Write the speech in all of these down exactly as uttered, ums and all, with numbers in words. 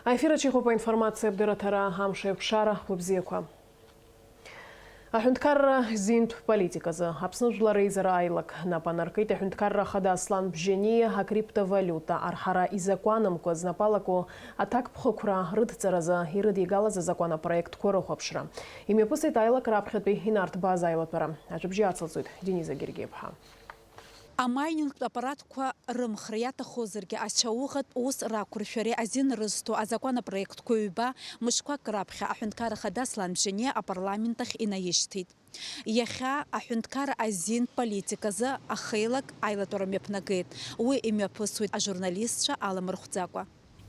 Аефир аҿы иҟоуп аинформациа абдырраҭара, амш еиқәшара, гәабзиақәа. Аҳәынҭқарра зинтә политиказы Аԥсны Жәлар Реизара аилак нап анаркит Аҳәынҭқарра Ахада Аслан Бжьаниа акриптовалиута арҳара изакәанымкәа знапалаку аҭакԥхықәра рыдҵаразы ирыдигалаз азакәан апроектқәа рыхәаԥшра. Имҩаԥысит аилак раԥхьатәи инарҭбааз аилатәара. Аҿыбжьы ацылҵоит Дениза Гергиаԥҳа. Амайнинг аппаратқәа рымхра иаҭахозаргьы, ачаухатә ус рақәыршәареи азин рызҭо азакәан апроектқәа ҩба мышқәак раԥхьа Аҳәынҭқар Ахада Аслан Бжьаниа апарламент ахь инаишьҭит. Иахьа аҳәынҭқар азин политиказы ахеилак аилатәара мҩаԥнагеит. Уи имҩаԥысуеит ажурналистцәа аламырхәӡакәа.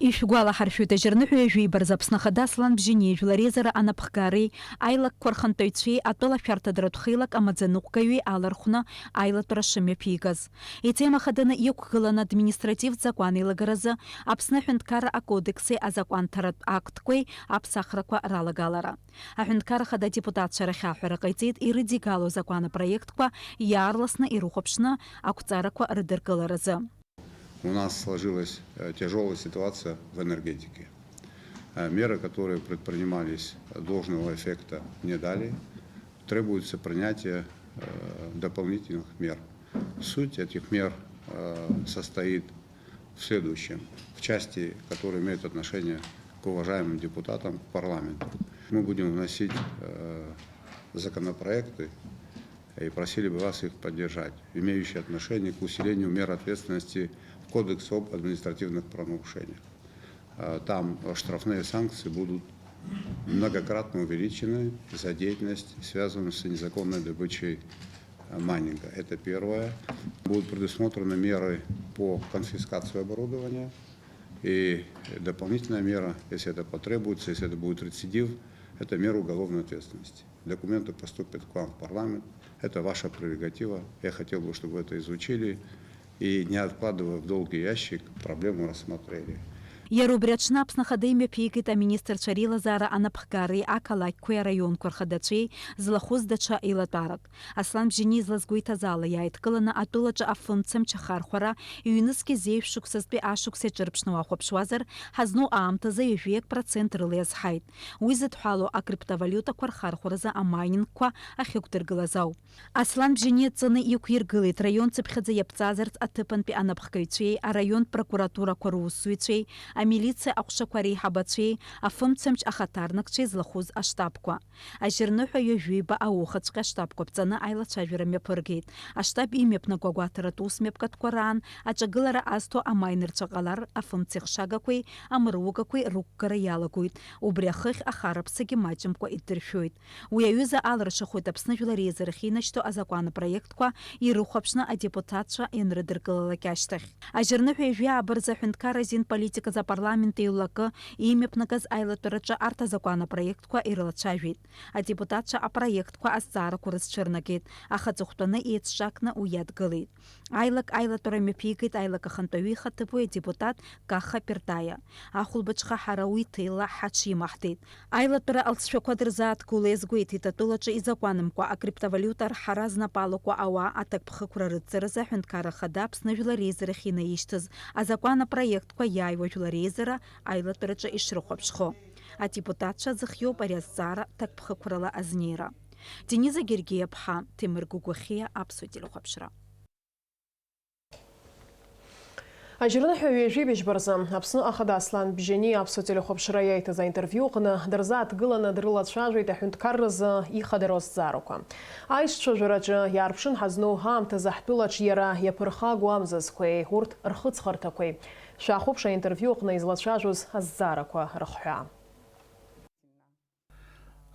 Ишәгәалаҳаршәоит, ажьырныҳәа ҩажәи ибарзы Аԥсны Ахада Аслан Бжьаниа Жәлар Реизара анапхгареи аилакқәа рхантәаҩцәеи атәылашәарҭадратә хеилак амаӡаныҟәгаҩи алархәны аилатәара шымҩаԥигаз. Итема хаданы иқәгылан административтә закәан еилагаразы Аԥсны Аҳәынҭқарра акодекси азакәанҭаратә актқәеи аԥсахрақәа ралагалара. Аҳәынҭқарра Ахада адепутатцәа рахь аҳәара ҟаиҵеит ирыдигалоу азакәан апроектқәа иаарласны ирыхәаԥшны ақәҵарақәа рыдыркыларазы. У нас сложилась, э, тяжёлая ситуация в энергетике. Э, меры, которые предпринимались, э, должного эффекта не дали. Требуется принятие, э, дополнительных мер. Суть этих мер, э, состоит в следующем. В части, которая имеет отношение к уважаемым депутатам, к парламенту, мы будем вносить, э, законопроекты, и просили бы вас их поддержать, имеющие отношение к усилению мер ответственности в Кодекс об административных правонарушениях. Э, там штрафные санкции будут многократно увеличены за деятельность, связанную с незаконной добычей, э, майнинга. Это первое. Будут предусмотрены меры по конфискации оборудования. И дополнительная мера, если это потребуется, если это будет рецидив, это мера уголовной ответственности. Документы поступят к вам в парламент. Это ваша прерогатива. Я хотел бы, чтобы вы это изучили и, не откладывая в долгий ящик, проблему рассмотрели. Иара убри аҽны Аԥсны Ахада имҩаԥигеит аминистрцәа реилазаара анапхгареи ақалақьқәеи араионқәа рхадацәеи злахәыз даҽа еилатәарак. Аслан Бжьаниа излазгәеиҭаз ала, иааидкыланы атәылаҿы афымцамч ахархәара ҩнызқьи зеижә шықәсазтәи ашықәс иаҿырԥшны уахәаԥшуазар, ҳазну аамҭазы ҩажәиак процент рыла иазҳаит. Уи зыдҳәалоу акриптовалиутақәа рхархәаразы амайнингқәа ахьықәдыргылаз ауп. Аслан Бжьаниа дҵаны иқәиргылеит, раион цыԥхьаӡа иаԥҵазарц аҭыԥантәи анапхгаҩцәеи араионтә прокуратурақәа русзуҩцәеи, амилициа аҟәшақәа реиҳабацәеи, афымцамч ахаҭарнакцәеи злахәыз аштабқәа. Ажьырныҳәа ҩажәиба аухаҵәҟьа аштабқәа ԥҵаны аилацәажәара мҩаԥыргеит. Аштаб имҩаԥнаго агәаҭаратә усмҩаԥгатәқәа раан аҿагылара азҭо амайнерцәа ҟалар, афымцеихшагақәеи амыругақәеи рықәгара иалагоит. Убри ахыхь ахараԥсагьы маҷымкәа иддыршәоит. Уи аҩыза алыршахоит Аԥсны Жәлар Реизарахь инашьҭу азакәан апроектқәа ирыхәаԥшны адепутатцәа ианрыдыркылалак ашьҭахь. Ажьырныҳәа ҩажәи ааба рзы аҳәынҭқар азин политиказы апарламент еилакы имҩаԥнагаз аилатәараҿы арҭ азакәан апроектқәа ирылацәажәеит. Адепутатцәа апроектқәа азҵаарақәа рызцәырнагеит, аха аҵыхәтәаны еицҿакны уи иадгылеит. Аилак аилатәара мҩаԥигеит аилак ахантәаҩы ихаҭыԥуаҩ адепутат Каха Пертаиа. Ахәылбыҽха ҳара уи ҭелла ҳаҽимаҳдеит. Аилатәара алҵшәақәа дырзааҭгыло иазгәеиҭеит атәылаҿы изакәанымкәа акриптовалиута арҳара знапалакуа ауаа аҭакԥхықәра рыдҵаразы аҳәынҭқарра ахада Аԥсны Жәлар Реизарахь инаишьҭыз азакәан апроектқәа иааиуа Жәлар Реизара аилатәараҿы ишрыхәаԥшхо. Адепутатцәа зыхиоуп ари азҵаара ҭакԥхықәрала азнеира. Дениза Гергиаԥҳа, Ҭемыр Гәыгәахьиа, Аԥсуа телехәаԥшра. Ажьырныҳәа ҩажәи быжьба рзы Аԥсны ахада Аслан Бжьаниа Аԥсуа телехәаԥшра иаиҭаз аинтервиу аҟны дырзааҭгыланы дрылацәажәеит аҳәынҭқарразы ихадароу азҵаарақәа. Аишцәажәараҿы иаарԥшын ҳазну аамҭазы ҳтәылаҿ иара иаԥырхагоу амзызқәеи урҭ рхыҵхырҭақәеи. Шәахәаԥш аинтервиу аҟны излацәажәоз азҵаарақәа рыхҳәаа.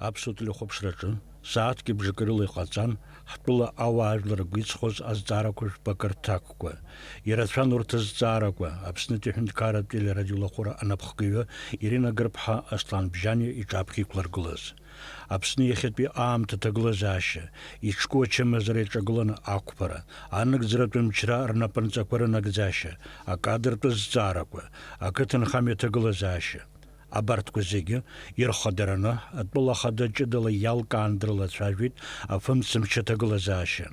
Аԥсуа телехәаԥшраҿы сааҭки бжаки рыла иҟаҵан, ҳтәыла ауаажәлар ргәы иҵхоз азҵаарақәа жәпакы рҭакқәа. Ирацәан урҭ азҵаарақәа, Аԥснытәи аҳәынҭқарратә телерадиолахәыра анапхгаҩы Ирина Гырԥҳа Аслан Бжьаниа иҿаԥхьа иқәларгылаз. Аԥсны иахьатәи аамҭа аҭагылазаашьа, иҿку ачымазара иаҿагыланы ақәԥара, анагӡаратә мчра рнапынҵақәа рынагӡашьа, акадртә азҵаарақәа, ақыҭанхамҩа аҭагылазаашьа. Абарҭқәа зегьы ирхадараны, атәыла ахада ҷыдала иалкаан дрылацәажәеит афымцамч аҭагылазаашьа.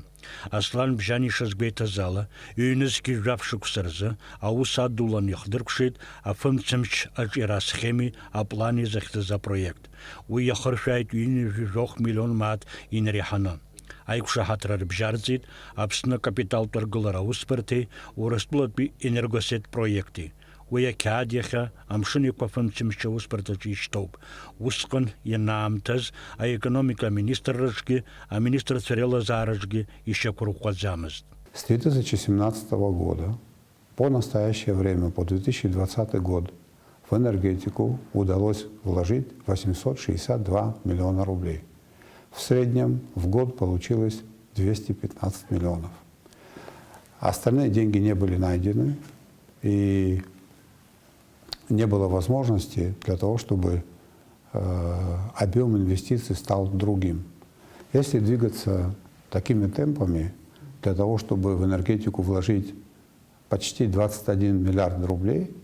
Аслан Бжьан ишазгәеиҭаз ала, ҩнызқьи жәаф шықәса рзы аус адулан иахдыркәшеит афымцамч аҿиара асхеми аплани захьӡыз апроект. Уи иахыршәааит ҩынҩажәи жәохә миллион мааҭ инареиҳаны. Аиқәшаҳаҭра рыбжьарҵеит Аԥсны акапиталтә аргылара аусбарҭеи Урыстәылатәи Енергосет проекти. Уи ақьаад иахьа Амшын Еиқәа афымцамч аусбарҭаҿы ишьҭоуп. Усҟан ианаамҭаз аекономика аминистрраҿгьы, аминистрцәа реилазаараҿгьы ишьақәырӷәӷәаӡамызт. С две тысячи семнадцатого года по настоящее время, по две тысячи двадцатый год, в энергетику удалось вложить восемьсот шестьдесят два миллиона рублей. В среднем в год получилось двести пятнадцать миллионов. Остальные деньги не были найдены, и не было возможности для того, чтобы, э, объём инвестиций стал другим. Если двигаться такими темпами, для того, чтобы в энергетику вложить почти двадцать один миллиард рублей,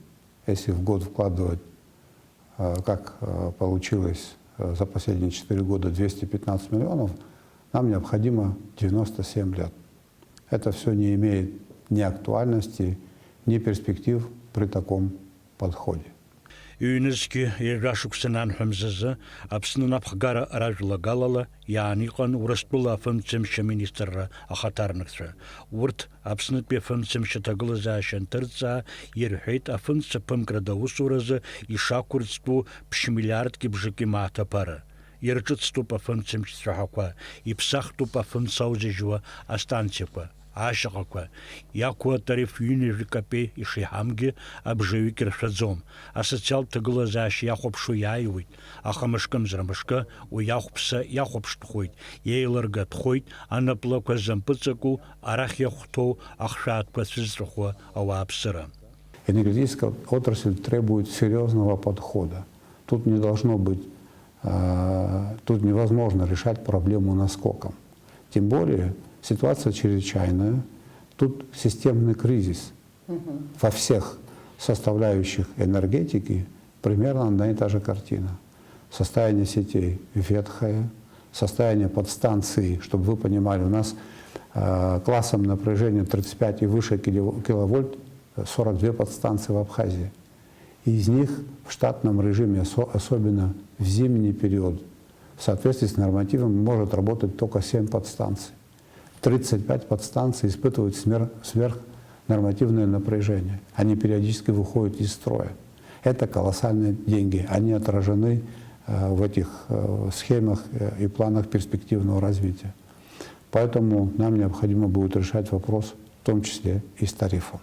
если в год вкладывать, э, как, э, получилось, э, за последние четыре года двести пятнадцать миллионов, нам необходимо девяносто семь лет. Это всё не имеет ни актуальности, ни перспектив при таком подходе. Ҩнызқьи ҩажәа шықәса ананҳәа мзазы Аԥсны анапхгара ражәлагалала иаан иҟан Урыстәыла афымцамч аминистрра ахаҭарнакцәа. Урҭ Аԥснытәи афымцамч аҭагылазаашьа анҭырҵаа, ирҳәеит, афымцаԥымкра аусуразы ишақәырӡтәу ԥшь миллиардки бжаки мааҭ аԥара. Ирҿыцтәуп афымцамч цәаҳәақәа, иԥсахтәуп афымца аузыжьуа астанциақәа, ашьаҟақәа. Иақәу атариф ҩынҩажәи капеи ишеиҳамгьы, абжаҩык иршәаӡом. Асоциалтә ҭагылазаашьа иахәаԥшуа иааиуеит, аха мышкымзар мышкы уи иахәԥса иахәаԥштәхоит, иеилыргатәхоит, анаплакқәа зымпыҵаку, арахь иахәҭоу ахшәаатәқәа цәызҵәахуа ауааԥсыра. Энергетическая отрасль требует серьёзного подхода. Тут не должно быть, а, тут невозможно решать проблему наскоком. Тем более ситуация чрезвычайная, тут системный кризис. Во всех составляющих энергетики примерно одна и та же картина. Состояние сетей ветхое, состояние подстанций, чтобы вы понимали, у нас, э, классом напряжения тридцать пять и выше кило-, киловольт, э, сорок две подстанции в Абхазии. Из них в штатном режиме, осо-, особенно в зимний период, в соответствии с нормативами может работать только семь подстанций. Тридцать пять подстанций испытывают смер-, сверхнормативное напряжение. Они периодически выходят из строя. Это колоссальные деньги. Они отражены, э, в этих, э, схемах, э, и планах перспективного развития. Поэтому нам необходимо будет решать вопрос, в том числе и с тарифом.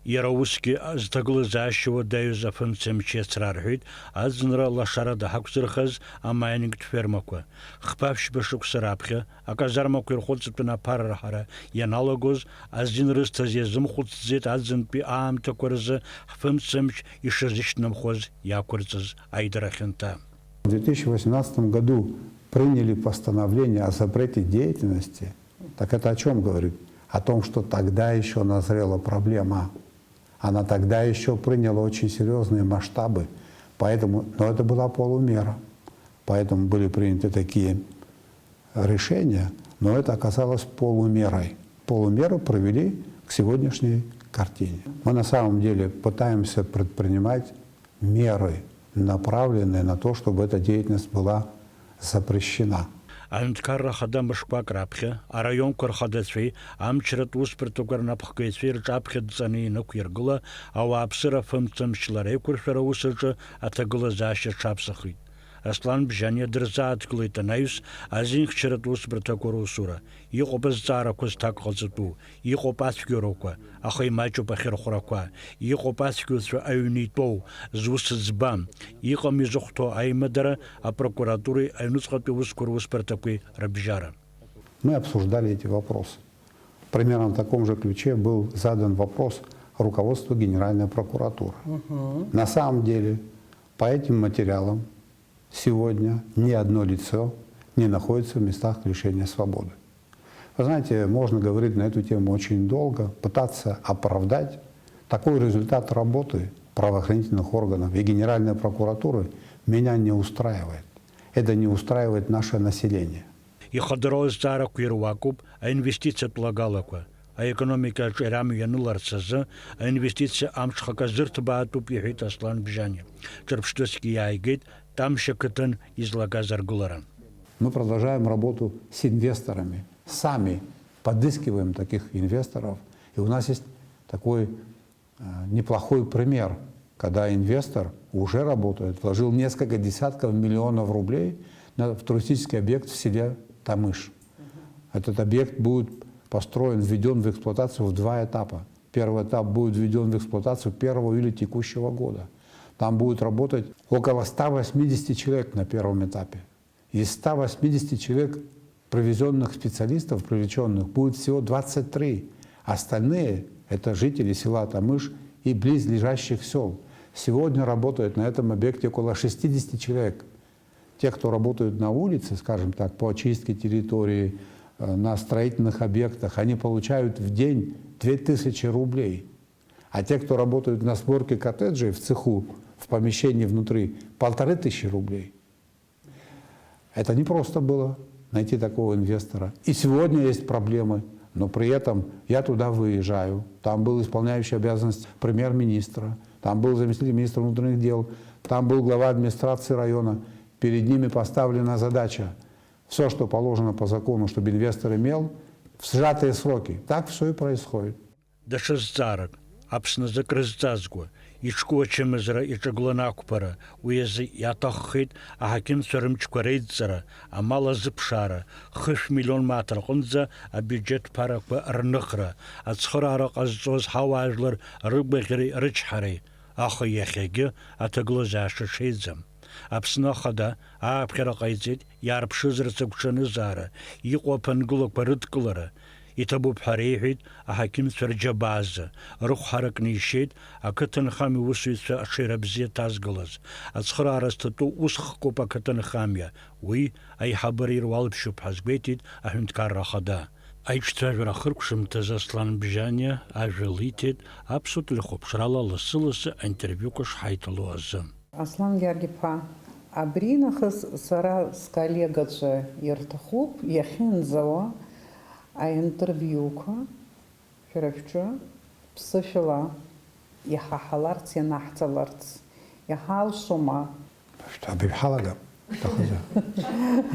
Иара усгьы зҭагылазаашьа уадаҩыз афымцамч иацрарҳәеит аӡынра лашарада ҳақәзырхаз амаинингтә фермақәа. Хԥа-ԥшьба шықәса раԥхьа аказармақәа ирхәыҵатәаны аԥара раҳара ианалагоз, азин рызҭаз иазымхәыцӡеит аӡынтәи аамҭақәа рзы ҳфымцамч ишазышьҭнамхуаз иақәырҵаз аидара хьанҭа. В две тысячи восемнадцатом году приняли постановление о запрете деятельности. Так это о чём говорит? О том, что тогда ещё назрела проблема. Она тогда ещё приняла очень серьёзные масштабы. Поэтому, но это была полумера. Поэтому были приняты такие решения, но это оказалось полумерой. Полумеру провели к сегодняшней картине. Мы на самом деле пытаемся предпринимать меры, направленные на то, чтобы эта деятельность была запрещена. Аҳәынҭқарра Ахада мышқәак раԥхьа араионқәа рхадацәеи амчратә усбарҭақәа рнапхгаҩцәеи рҿаԥхьа дҵаны инықәиргыла, ауааԥсыра афымцамч лара еиқәыршәара аус аҿы аҭагылазаашьа аҽаԥсахит. Аслан Бжьаниа дырзааҭгылеит анаҩс азинхьчаратә усбарҭақәа русура. Иҟоуп азҵаарақәа зҭак ҟаҵатәу, иҟоуп ацәгьоурақәа, аха имаҷуп ахьырхәрақәа, иҟоуп ацәгьоуцәа аҩны итәоу, зус ӡбам, иҟам изыхәҭоу аимадара апрокуратуреи аҩныҵҟатәи аусқәа русбарҭақәеи рыбжьара. Мы обсуждали эти вопросы. Примерно в таком же ключе был задан вопрос руководству Генеральной прокуратуры. На самом деле, по этим материалам сегодня ни одно лицо не находится в местах лишения свободы. Вы знаете, можно говорить на эту тему очень долго, пытаться оправдать такой результат работы правоохранительных органов и Генеральной прокуратуры меня не устраивает. Это не устраивает наше население. Ихадоу азҵаарақәа ируакуп аинвестициатә лагалақәа. Аекономикаҿы иара амҩа аныларц азы аинвестициа амҽхак азырҭбаатәуп, иҳәеит Аслан Бжьаниа. Ҿырԥштәысгьы иааигеит Тамшь ақыҭан излагаз аргылара. Мы продолжаем работу с инвесторами. Сами подыскиваем таких инвесторов. И у нас есть такой э, неплохой пример, когда инвестор уже работает, вложил несколько десятков миллионов рублей на, в туристический объект в селе Тамыш. Этот объект будет построен, введен в эксплуатацию в два этапа. Первый этап будет введен в эксплуатацию первого июля текущего года. Там будет работать около ста восьмидесяти человек на первом этапе. Из ста восьмидесяти человек, привезённых специалистов, привлечённых, будет всего двадцать три. Остальные — это жители села Тамыш и близлежащих сёл. Сегодня работает на этом объекте около шестидесяти человек. Те, кто работают на улице, скажем так, по очистке территории, э, на строительных объектах, они получают в день две тысячи рублей. А те, кто работают на сборке коттеджей в цеху, в помещении внутри, полторы тысячи рублей. Это не просто было найти такого инвестора. И сегодня есть проблемы, но при этом я туда выезжаю. Там был исполняющий обязанность премьер-министра, там был заместитель министра внутренних дел, там был глава администрации района. Перед ними поставлена задача. Всё, что положено по закону, чтобы инвестор имел, в сжатые сроки. Так всё и происходит. Даҽа зҵаарак, Аԥсны азы акрызҵазкуа, иҿку ачымазара иҿагыланы ақәԥара, уи азы иаҭаххеит аҳақьымцәа рымчқәа реидҵара, амал азыԥшаара, хышә миллион мааҭ рҟынӡа абиуџьеҭ ԥарақәа рныхра, ацхыраара ҟазҵоз ҳауаажәлар рыгәаӷьреи рычҳареи, аха иахьагьы аҭагылазаашьа ҽеиӡам. Аԥсны Ахада ааԥхьара ҟаиҵеит иаарԥшыз рыцыгәҽанызаара, иҟоу аԥынгылақәа рыдкылара. Иҭабуп ҳәа реиҳәеит аҳақьымцәа рџьабаазы, рыхә ҳаракны ишьеит ақыҭанхамҩа усзуҩцәа аҽеира бзиа ҭазгалаз. Ацхыраара зҭатәоу ус хкуп ақыҭанхамҩа, уи аиҳабыра ируалԥшьоуп ҳәа азгәеиҭеит аҳәынҭқарра Ахада. Аиҿцәажәара ахыркәшамҭазы Аслан Бжьаниа ажәа лиҭеит аԥсуа телехәаԥшрала лассы-лассы аинтервиуқәа шҳаиҭало азы. Аслан Гьаргь-иԥа, абри нахыс сара сколлегаҿы ирҭахуп иахьынӡауа аинтервиуқәа шәара шәҿы ԥсышәала иҳаҳаларц, ианаҳҵаларц иҳалшома? Шәҭ-, абри шәҳалагап, шәҭахызар.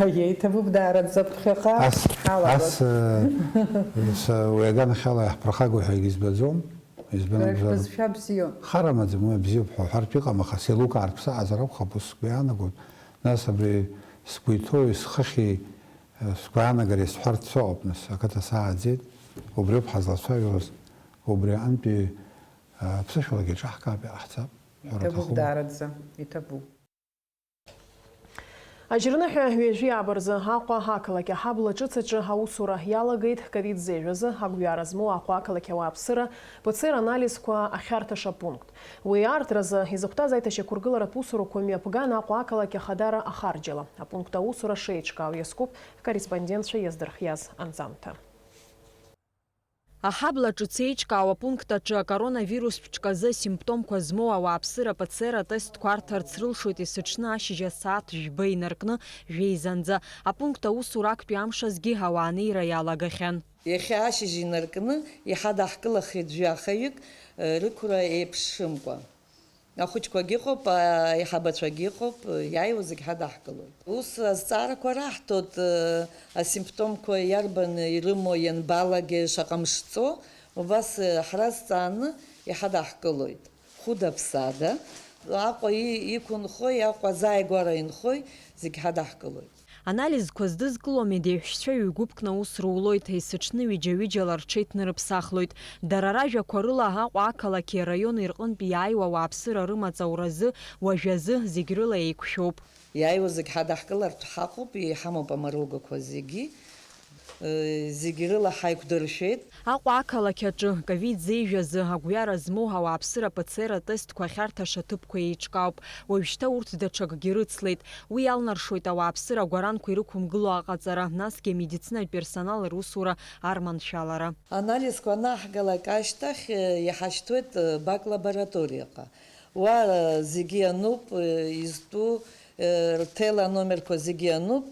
Еиҭабуп даараӡа ԥхьаҟа Ас, ҳалагоит. Ас, э, с-, уи аганахьала иаҳԥырхагоу ҳәа егьызбаӡом. Избан акәзар, шәбызшәа бзиоу. Хара амаӡам, уи абзиоуп ҳәа уҳәартә иҟам, аха сеилукаартә саҟазар акәхап, ус сгәы иаанагоит. Нас абри сгәы иҭоуи схыхьи, э, сгәаанагареи сҳәартә сыҟоуп, нас, ақыҭа сааӡеит, убриоуп ҳазлацәажәоз, убри аҟынтәи, э, ԥсышәалагьы еиҿаҳкаап, иҟаҳҵап, ҳәара Иҭабуп аҭахума? Даараӡа, иҭабуп. Аџьарныҳәа ҩажәи ааба рзы Аҟәа ақалақь аҳабла ҿыц аҿы аусура иалагеит ковид зеижә азы агәҩара змоу Аҟәа ақалақь ауааԥсыра П Ц Р анализқәа ахьарҭаша пункт. Уи аартразы изыхәҭаз аиҭашьақәыргыларатә усурақәа мҩаԥган Аҟәа ақалақь ахадара ахарџьала. Апункт аусура шеиҿкаау иазкуп ҳкорреспондентцәа иаздырхиаз анҵамҭа. Аҳабла ҿыц еиҿкаау апункт аҿы акоронавирустә ҿказы асимптомқәа змоу ауааԥсыра П Ц Р атестқәа арҭарц рылшоит есыҽны ашьыжь асааҭ жәба инаркны жәеизанӡа. Апункт аусура актәи амш азгьы ауаа анеира иалагахьан. Иахьа ашьыжь инаркны иҳадаҳкылахеит жәахаҩык, рықәра еиԥшымкәа. Ахәыҷқәагьы ыҟоуп, аиҳабацәагьы ыҟоуп, иааиуа зегь ҳадаҳкылоит. Ус азҵаарақәа раҳҭоит, асимптомқәа иарбан ирымоу, ианбалагеи, шаҟа мш ҵоу, убас ҳразҵааны иҳадаҳкылоит. Хәыда-ԥсада, Аҟәа и-, иқәынхои, Аҟәа азааигәара инхои, зегь ҳадаҳкылоит. Анализқәа здызкыло амедеиҳәшьцәа ҩ-гәыԥк наус рулоит, есыҽны ҩыџьа-ҩыџьала рҽеиҭнарыԥсахлоит. Дара ражәақәа рыла, Аҟәа ақалақьи араиони рҟынтә иааиуа ауааԥсыра рымаҵ ауразы уажәазы зегь рыла еиқәшәоуп. Иааиуа зегь ҳадаҳкылартә ҳаҟоуп, иҳамоуп амаругақәа зегьы, зегь рыла ҳаиқәдыршәеит. Аҟәа ақалақь аҿы ковид зеижә азы агәҩара змоу ауааԥсыра П Ц Р атестқәа ахьарҭаша ҭыԥқәа еиҿкаауп. Уажәшьҭа урҭ даҽакгьы рыцлеит. Уи иалнаршоит ауааԥсыра агәаранқәа ирықәымгыло аҟаҵара, насгьы амедицинатә персонал русура арманшәалара. Анализқәа анаҳгалак ашьҭахь, иҳашьҭуеит бак лабораториаҟа. Уа зегьы иануп, изтәу, рҭел аномерқәа зегьы иануп,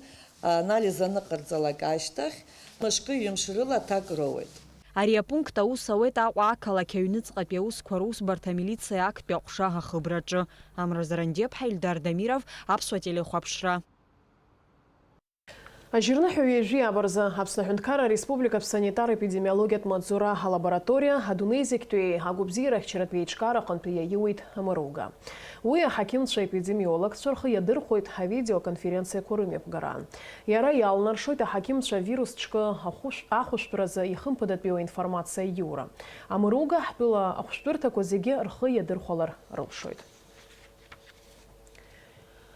анализ аныҟарҵалак ашьҭахь, мышкы-ҩымш рыла аҭак роуеит. Ари апункт аус ауеит Аҟәа ақалақь аҩныҵҟатәи аусқәа русбарҭа амилициа актәи аҟәша ахыбраҿы. Амра Зарандиаԥҳа, Ильдар Дамиров, Аԥсуа телехәаԥшра. Ажьырныҳәа ҩажәи абарзы Аԥсны Аҳәынҭқарра Ареспубликатә санитар-епидемиологиатә маҵзура алабораториа адунеи зегьтәи агәабзиарахьчаратә еиҿкаара аҟынтәи иаиуеит амыруга. Уи аҳақьымцәа-епидемиологцәа рхы иадырхәоит авидеоконференциақәа рымҩаԥгараан. Иара иалнаршоит аҳақьымцәа авирус ҿкы ахәышә-, ахәышәтәразы ихымԥадатәиу аинформациа аиура. Амыруга ҳтәыла ахәшәтәырҭақәа зегьы рхы иадырхәалар рылшоит.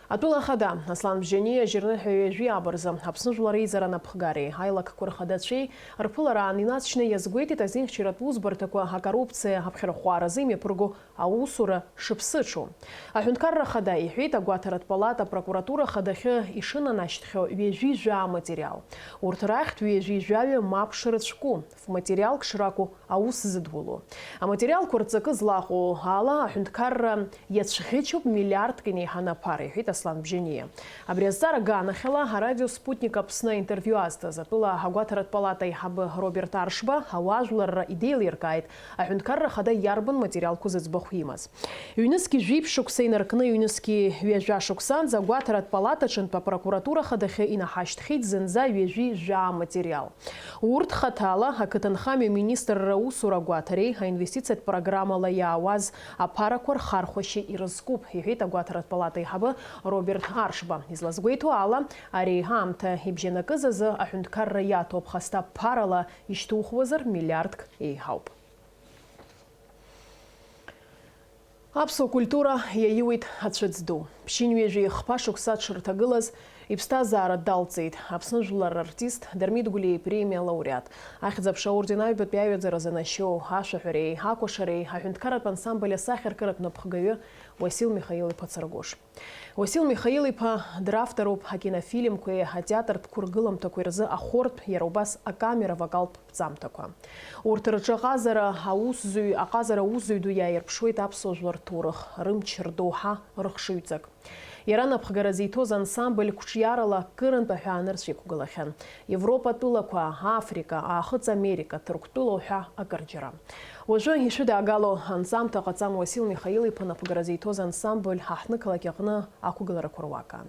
Атәыла ахада, Аслан Бжьаниа, ажьырныҳәа ҩажәи абарзы Аԥсны Жәлар Реизара анапхгареи аилакқәа рхадацәеи рԥылараан инаҵшьны иазгәеиҭеит азинхьчаратә усбарҭақәа акоррупциа аԥхьарахәаразы имҩаԥырго аусура шыԥсыҽу. Аҳәынҭқарра Ахада иҳәеит, агәаҭаратә палата апрокуратура Ахадахьы ишынанашьҭхьоу ҩажәи жәаа аматериал. Урҭ рахьтә ҩажәи жәаҩа мап шрыцәку, фматериалк шракәу аус зыдуло. Аматериалқәа рҵакы злаҟоу ала аҳәынҭқарра иацәӷьычуп миллиардк инеиҳаны аԥара, иҳәеит Аслан Бжьаниа. Абри азҵаара аганахьала арадио Спутник Аԥсны аинтервиу азҭаз атәыла агәаҭаратә палата аиҳабы Роберт Аршба ауаажәларра идеилиркааит, аҳәынҭқарра ахада иарбан материалқәа зыӡбахә имаз. Ҩнызқьи жәиԥшь шықәса инаркны ҩнызқьи ҩажәа шықәсанӡа агәаҭаратә палатаҿынтә апрокуратура ахадахьы инаҳашьҭхьеит зынӡа ҩажәи жәаа аматериал. Урҭ хаҭала ақыҭанхамҩа министрра аусура агәаҭареи аинвестициатә программала иаауаз аԥарақәа рхархәашьеи ирызкуп, иҳәеит агәаҭаратә палата аиҳабы Роберт Аршба. Излазгәеиҭо ала, ари аамҭа ибжьанакыз азы аҳәынҭқарра иаҭо аԥхасҭа ԥарала ишьҭухуазар миллиардк еиҳауп. Аԥсуа культура иаиуит ацәыӡ ду. Ԥшьынҩажәи хԥа шықәса дшырҭагылаз, иԥсҭазаара далҵит Аԥсны жәлар рартист, Дырмит Гәлиа ипремиа лауреат, Ахьӡ-аԥша аорден аҩбатәи аҩаӡара занашьоу ашәаҳәареи акәашареи аҳәынҭқарратә ансамбль асахьаркыратә напхгаҩы Уасил Михаил-иԥа Царгәыш. Уасил Михаил-иԥа дравторуп акинофильмқәеи атеатртә қәыргыламҭақәеи рзы ахортә, иара убас акамера вокалтә ԥҵамҭақәа. Урҭ рҿы аҟазара аусзуҩ, аҟазара аусзуҩ ду иааирԥшуеит аԥсуа жәлар рҭоурых, рымч, рдоуҳа, рыхшыҩҵак. Иара напхгара зиҭоз ансамбль қәҿиарала акырынтә аҳәаанырцә иқәгылахьан. Европа тәылақәа, Африка, Аахыҵ Америка, Ҭырқәтәыла уҳәа акырџьара. Уажәы ишәыдаагало анҵамҭа ҟаҵан Уасил Михаил-иԥа напхгара зиҭоз ансамбль ҳаҳҭнықалақь аҟны ақәгыларақәа руакаан.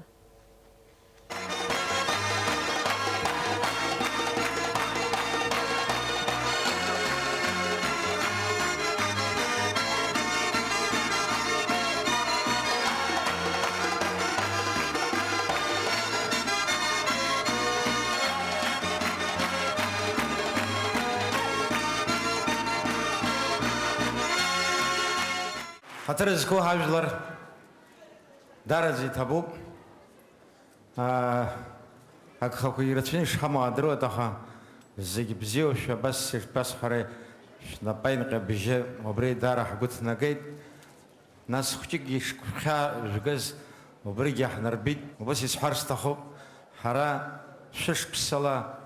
Ҳаҭыр зқәу ҳажәлар, дараӡа иҭабуп. Аа, агхақәа ирацәаны ишҳамоу аадыруеит, аха зегь бзиоушәа абас ишбасҳәари, шәнапаинҟьа бжьы убри даара ҳгәы ҭнагеит. Нас хәҷыкгьы ишгәхьаа жәгаз убригьы ҳнарбит. Убас исҳәар сҭахуп, ҳара шәышықәсала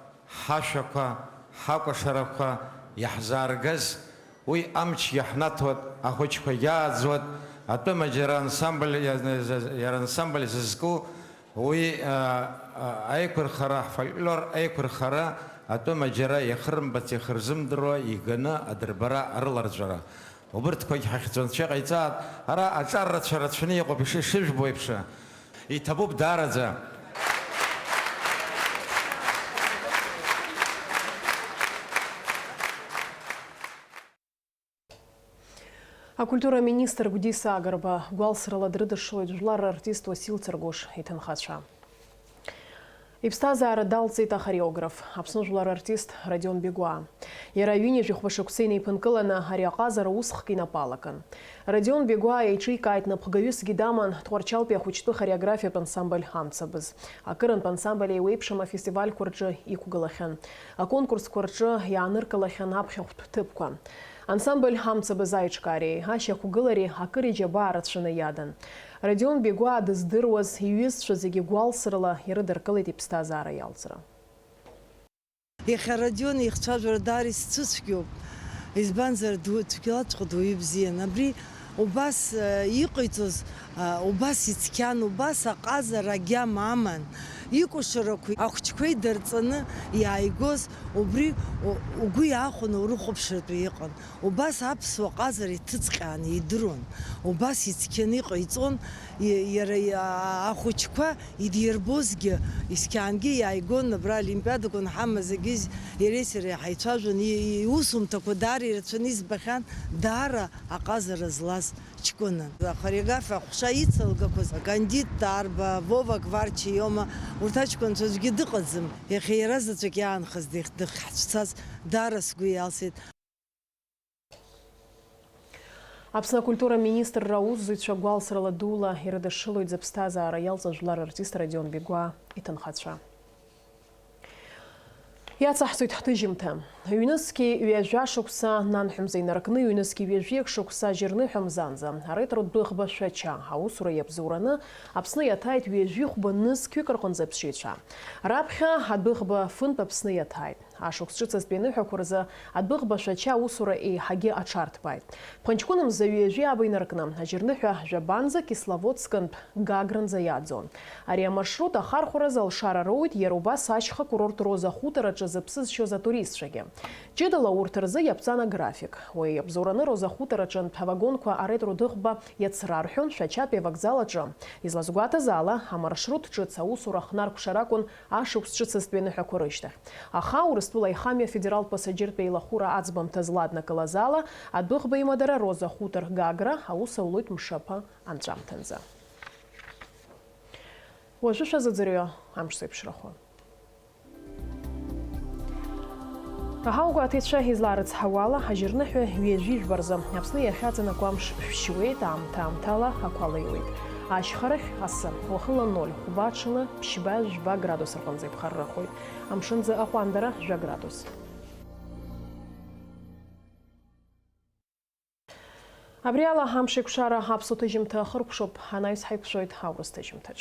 ҳашәақәа, ҳакәашарақәа иаҳзааргаз, уи амч иаҳнаҭоит, ахәыҷқәа иааӡуеит, атәыма џьара ансамбль, иара ансамбль зызку, уи, а, а, аиқәырхара, ҳфольклор аиқәырхара, атәыма џьара иахырымбац, иахырзымдыруа иганы адырбара, арыларҵәара. Убырҭқәагь ҳахьӡ-анцәа иҟаиҵааит, ара аҿар рацәа рацәаны иҟоуп, иши-, ишыжәбо еиԥш. Иҭабуп даараӡа. Акультура аминистр Гәдиса Агарба гәалсрала дрыдыршылоит жәлар рартист Уасил Царгәыш иҭынхацәа. Иԥсҭазаара далҵит ахореограф, Аԥсны жәлар артист Родион Бегәаа. Иара ҩынҩажәи хәба шықәса инеиԥынкыланы ари аҟазара усхк инапы алакын. Родион Бегәаа еиҿикааит напхгаҩысгьы даман Тҟәарчалтәи ахәыҷтәы хореографиатә ансамбль Амцабз. Акырынтә ансамбль еиуеиԥшым афестивальқәа рҿы иқәгылахьан. Аконкурсқәа рҿы иааныркылахьан аԥхьахәтә ҭыԥқәа. Ансамбль Амцабз аиҿкаареи ашьақәгылареи акыр иџьабаа рацәаны иадан. Родион Бегәаа дыздыруаз иҩызцәа зегьы гәалсрала ирыдыркылеит иԥсҭазаара иалҵра. Иахьа Родион ихцәажәара даара исцәыцәгьоуп, избанзар, ду-, цәгьалаҵәҟьа дуаҩы бзиан. Абри Убас, э, иҟаиҵоз, э, убас ицқьан, убас аҟазара агьама аман. Икәашарақәеи ахәыҷқәеи дырҵаны иааигоз, убри у-, угәы иаахәаны урыхәаԥшыртә иҟан. Убас аԥсуа ҟазара иҭыҵҟьааны идыруан. Убас ицқьаны иҟаиҵон, и-, иара и-, а-, ахәыҷқәа идирбозгьы, исқьаангьы иааигон, абра олимпиадақәа анҳамаз агьежь иареи сареи ҳаицәажәон, и-, и-, иусумҭақәа даара ирацәаны избахьан, даара аҟазара злаз ҷкәынан. Ахореографиа аҟәша ицалгақәаз Кандид Тарба, Вова Гварчиома, урҭ аҷкәынцәа аӡәгьы дыҟаӡам. Иахьа иара заҵәык иаанхаз дых-, дыхьцәцаз даара сгәы иалсит. Аԥсны акультура аминистрра аусзуҩцәа гәалсрала дула ирыдышшылоит зыԥсҭазаара иалҵыз жәлар артист Родион Бигәаа иҭынхацәа. Иацаҳҵоит ҳҭыжьымҭа. Ҩнызқьи ҩажәа шықәса нанҳәамза инаркны, ҩнызқьи ҩажәиак шықәса жьырныҳәа мзанӡа аретро дәыӷба Шәача аусура иабзоураны Аԥсны иаҭааит ҩажәи хәба нызқьҩык рҟынӡа аԥсшьаҩцәа. Раԥхьа адәыӷба фынтә Аԥсны иаҭааит. Ашықәс ҿыц азтәи аныҳәақәа рзы адәыӷба Шәача аусура еиҳагьы аҽарҭбааит. Ԥхынҷкәын мза ҩажәи ааба инаркны, аџьарныҳәа жәабанӡа Кисловодскынтә Гагранӡа иааӡон. Ари амаршрут ахархәаразы алшара роуит иара убас ашьха курорт Роза хутараҿы зыԥсы зшьоз атуристцәагьы. Ҷыдала урҭ рзы иаԥҵан аграфик. Уи иабзоураны Роза хутараҿынтә авагонқәа аретро дәыӷба иацрарҳәон Шәачатәи авокзал аҿы. Излазгәаҭаз ала, амаршрут ҿыц аусура хнаркәшар акәын ашықәс ҿыцызтәи аныҳәақәа рышьҭахь. Аха Урыстәыла аихамҩа афедералтә пассажиртә еилахәыра аӡбамҭа зладнакылаз ала, адәыӷба имадара Роза хутар Гагра аус аулоит мшаԥы анҵәамҭанӡа. Уажәы шәазыӡырҩы амш зеиԥшрахо. Аҳауагәаҭеицәа излаарыцҳауала, ажьырныҳәа ҩажәи жәба рзы Аԥсны иахьаҵанакуа амш шәшьуеит, аамҭа-аамҭала ақәа леиуеит. Ашьхарахь асы, уахынла ноль, хәба аҽны ԥшьба-жәба градус рҟынӡа иԥхаррахоит. Амшынӡы аҟәандара жәа градус. Абри ала амш еиқәшара аԥсуа ҭыжьымҭа ахыркәшоуп, анаҩс ҳаиқәшәоит аурыс ҭыжьымҭаҿ.